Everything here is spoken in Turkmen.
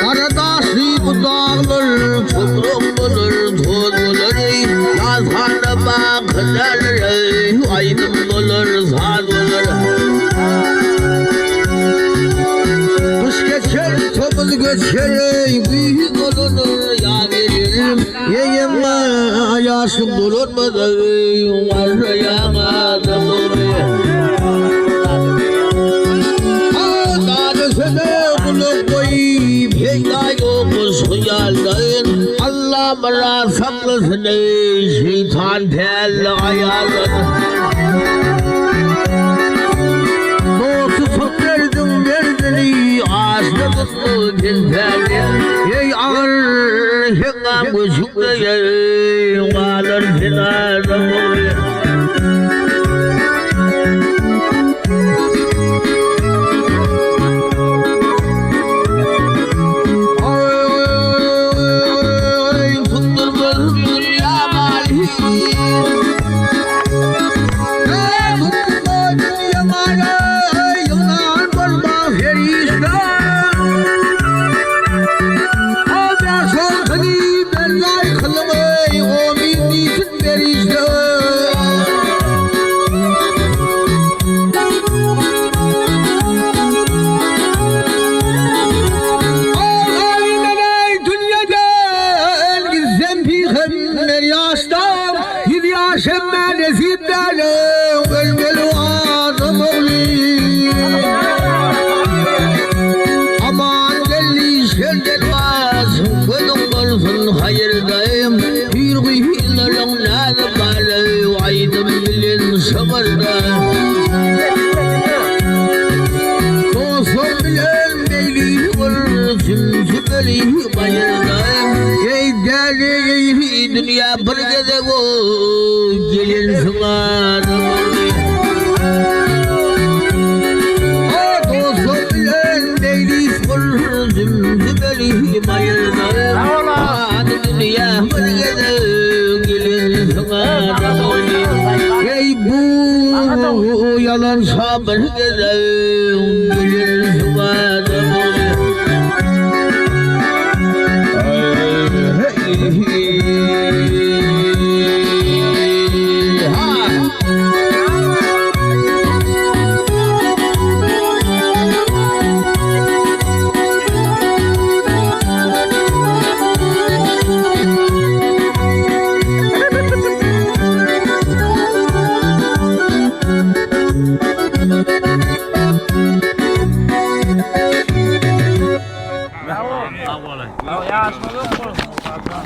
Gara daşly bu daglar toprak bolar, toz bolar, Ýazhana bakylar, aýdym bolar, saz bolar. Gyş geçer, tomus göçer, güýz dolanar, ýaz geler. Emma ýaşlyk dolanmaz, garraýaň adam ogly. Dana söze gulak goý, peýda ýok boş hyýaldan. Alla myrat saklasyn, şeýtan pälli aýaldan. Dosty çok berdiň derdini, aşna tutma telpäni. Eý agyr heňňam göçüňde, galar sen adam ogly. Dünýä bir gezek o gelensiň adam ogly. Dostlar bilen meýlis bol zümzümeli baýyrda. Dünýä bir gezek gelensiň adam ogly. Eý bu ýalan şa bir gezek gelensiň adam ogly. Sag boluň. Ýaşyňyz uzak bolsun.